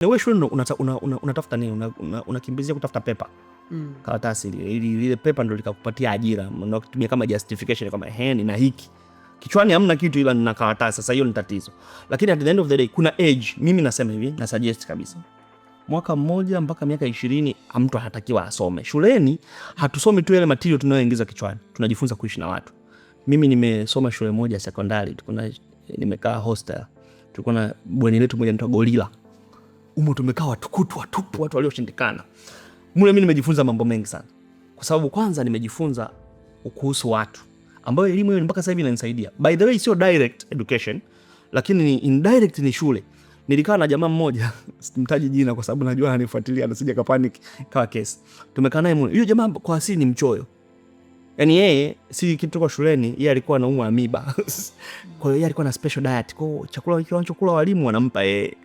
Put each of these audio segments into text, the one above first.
Na wewe shule unatafuta nini? Unakimbizia kutafuta paper. Karatasi ile, ili ile paper ndo likakupatia ajira. Unatumia kama justification kama ehe, nina hiki. Kichwani hamna kitu ila nina karatasi. Sasa hiyo ni tatizo. Lakini at the end of the day kuna age, mimi nasema hivi, na suggest kabisa. Mwaka 1 mpaka miaka 20 mtu anatakiwa asome. Shuleni hatusomi tu yale material tunayoingiza kichwani. Tunajifunza kuishi na watu. Mimi nimesoma shule moja ya sekondari, nimekaa hostel. Tulikuwa na bweni letu moja linaitwa Gorilla. Umo tumekaa watukutu watupu, watu walioshindikana. Mule mimi nimejifunza mambo mengi sana. Kwa sababu kwanza nimejifunza kuhusu watu, ambayo elimu hiyo mpaka sasa hivi inanisaidia. By the way, sio direct education, lakini ni indirect, ni shule. Nilikaa na jamaa mmoja, simtaji jina kwa sababu najua ananifuatilia na sija kapanic kawa kesi. Tumekaa naye mule. Huyo jamaa kwa asili ni mchoyo. Yaani yeye si kitu kwa shuleni, yeye alikuwa anaumwa amiba. Kwa hiyo yeye alikuwa na special diet. Kwa hiyo chakula hicho anachokula walimu wanampa yeye.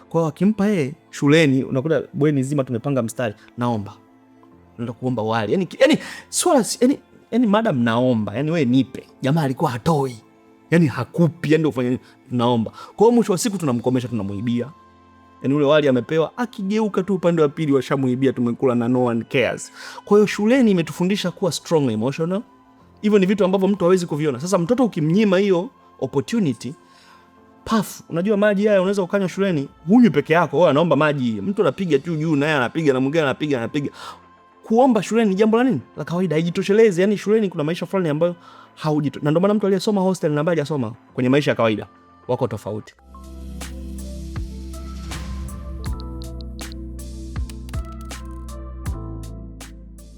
Kwa hiyo akimpa yeye shuleni, unakuta bweni zima tumepanga mstari, naomba. Naenda kuomba wali. Yaani swala yaani madam naomba, yaani wewe nipe. Jamaa alikuwa hatoi. Yaani hakupi, yaani ufanye nini? Tunaomba. Kwa hiyo mwisho wa siku tunamkomesha, tunamuibia. Yaani ule wali amepewa, akigeuka tu upande wa pili washamuibia, tumekula na no one cares. Kwa hiyo shuleni imetufundisha kuwa strong emotional. Hivyo ni vitu ambavyo mtu hawezi kuviona. Sasa mtoto ukimnyima hiyo opportunity, paf, unajua maji haya unaweza ukanywa shuleni, hunywi peke yako, wewe anaomba maji. Mtu anapiga tu juu naye anapiga na mwingine anapiga anapiga. Kuomba shuleni ni jambo la nini? La kawaida, haijitoshelezi. Yaani shuleni kuna maisha fulani ambayo haujito. Na ndio maana mtu aliyesoma hostel na ambaye hajasoma kwenye maisha ya kawaida wako tofauti.